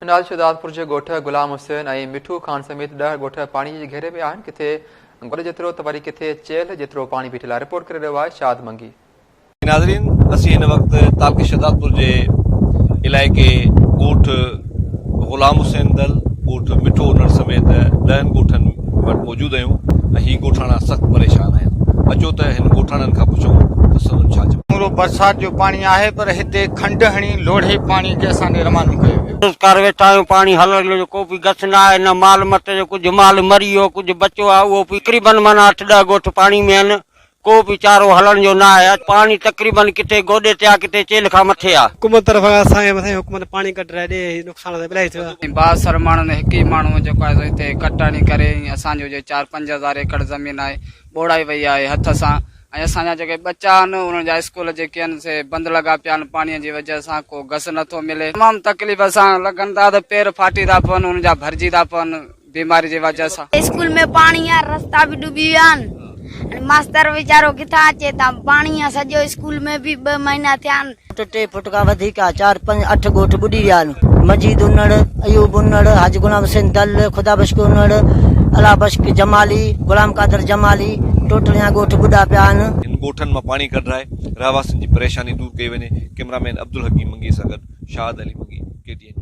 شهدادپور جي ڳوٺ غلام حسين ۽ مٺو خان سميت ڏهه ڳوٺ پاڻي جي گهيري ۾ آهن، ڪٿي گوڏي جيترو ته وري ڪٿي چيلهه جيترو پاڻي بيٺل آهي، رپورٽ ڪري رهيو آهي شاد منگي. ناظرين اسين هن وقت تعلقي شهدادپور جي علائقي ڳوٺ غلام حسين دل، ڳوٺ مٺو انڙ سميت ڏهن ڳوٺن وٽ موجود آهيون ۽ هي ڳوٺاڻا سخت پريشان آهن، اچو ته هن ڳوٺاڻن کان پڇون ته سندن ڇا چوڻ. سمورو برسات جو پاڻي آهي پر هتي کنڊ هڻي لوڙهي پاڻي کي اسان ڏي روانو ڪيو ويو. روزگار ويٺا آهيون پاڻي هلڻ جو ڪو به گس نه آهي نه مال مت جو ڪجهه مال مري ويو ڪجهه بچو آهي اهو به تقريبن معنيٰ اٺ ڏهه ڳوٺ پاڻي ۾ آهن ڪو به چارو هلڻ جو نه آهي پاڻي تقريبن ڪٿي گوڏي تي آهي ڪٿي چيلهه کان مٿي آهي. حڪومت طرف کان اسان کي مٿي حڪومت پاڻي ڪڍرائي ڏي هي نقصان اسان الاهي ٿيو آهي. بااثر ماڻهن هڪ ئي ماڻهو جيڪو آهي سو هتي ڪٽ هڻي ڪري ۽ اسان جو جي چار 5000 ايڪڙ زمين آهي ٻوڙائي وئي آهي هٿ سان ۽ اسان جا جيڪي ٻچا آهن انهن جا اسڪول جيڪي آهن سي بند لڳا پيا آهن پاڻي جي وجه سان ڪو گس نٿو ملي تمام تڪليف سان لڳن ٿا ته پير ڦاٽي ٿا پون انهن جا ڀرجي ٿا پون بيماري جي وجه سان. اسڪول ۾ پاڻي آ رستا به ڏبي ويا آهن هاڻي ماستر ويچارو ڪٿان اچي تان پاڻي آ سڄو اسڪول ۾ به ٻه مهينا ٿيا آهن. فوٽ ٽي فوٽ کان وڌيڪ آ چار پنج اٺ ڳوٺ ٻڏي ويا آهن مجيد انڙ، ايوب انڙ، حاجي غلام حسين دل، خدا بخش انڙ، الله بخش جمالي، غلام قادر جمالي ٽوٽل يا ڳوٺ ٻڏا پيا آهن. هن ڳوٺن مان پاڻي ڪڍرائي رهواسين جي پريشاني دور ڪئي وڃي، ڪئميرا مين عبدالحڪيم منگي سان گڏ Shahid Ali Mangi, K T N news.